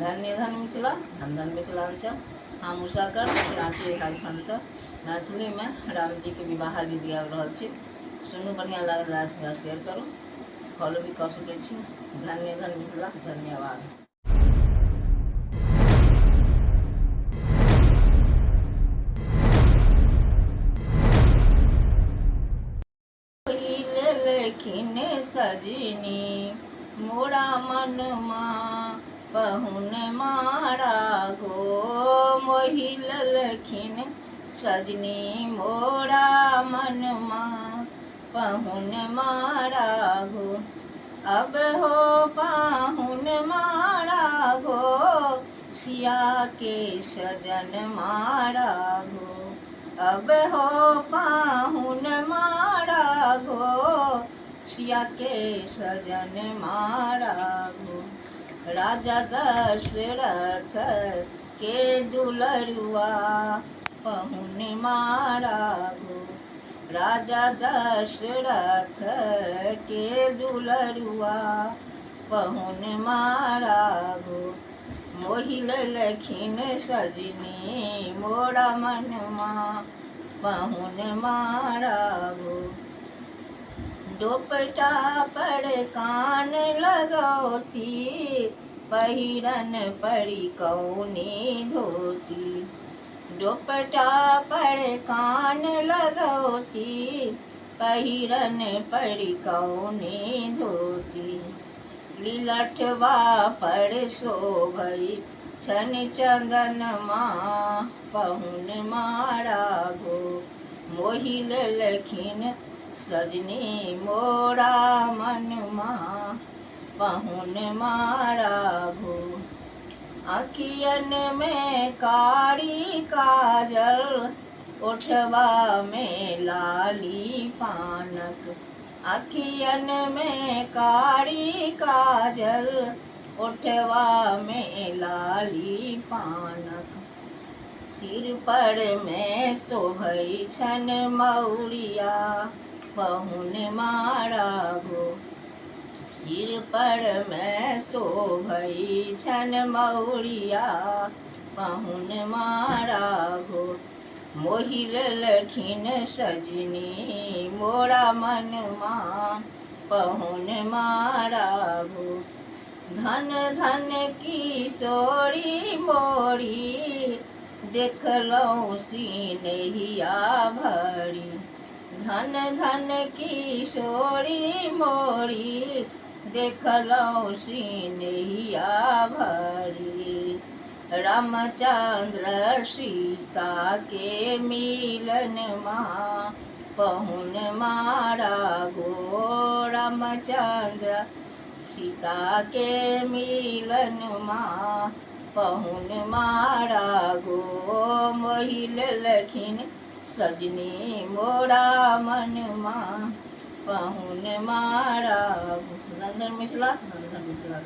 धन्य धन मिथिला, धन धन मिथिलांचल। हम उषा कर, राँची झारखंडसँ मैथिलीमे रामजीके विवाह गीत गाबि रहल छी। सुनू, बढ़िआँ लागल लाइक शेयर करू, फॉलो भी कऽ सकै छी। धन्य धन मिथिला, धन्यवाद। लेलखिन सजनी मोरा मनमा पहुन मारा गो, मोहि लेलखिन सजनी मोरा मनमा पहुन मारा गो। अब हो पाहुन मारा गो, सिया के सजन मारा गो। अब हो पाहुन मारा गो, सिया के सजन मारा गो। राजा दशरथ के दुलरुआ पहुन मारा गो। राजा दशरथ के दुलरुआ पहुन मारा गो। मोहि लेलखिन सजनी मोरा मनमा पहुन मारा गो। दोपटा पर कान लगौती, पहिरन परी कौनी धोती। दोपटा पर कान लगौती, पहिरन परी कौनी धोती। लीलठवा पर शोभई छन चंदनमा पहुन मारा गो। मोहि लेलखिन सजनी मोरा मनमा पहुन मारा गो। अखियन में कारी काजल, ओठवा में लाली पानक। अखियन में कारी काजल, ओठवा में लाली पानक। सिर पर में शोभई छन मौरिया पहुन मारा गो। सिर पर में शोभई छन मौरिया पहुन मारा गो। मोहि लेलखिन सजनी मोरा मनमा पहुन मारा गो। धन धन किशोरी मोरी, देखलहुँ सिनेहिया भरी। धन धन किशोरी मोरी, देखलहुँ सिनेहिया भरी। रामचंद्र सीता के मिलन माँ पहुन मारा गो। रामचंद्र सीता के मिलन माँ पहुन मारा गो। मोहि लेलखिन सजनी मोरा मनमा पहुन मारा गो। नंदन मिथिला, नंदन मिथिला।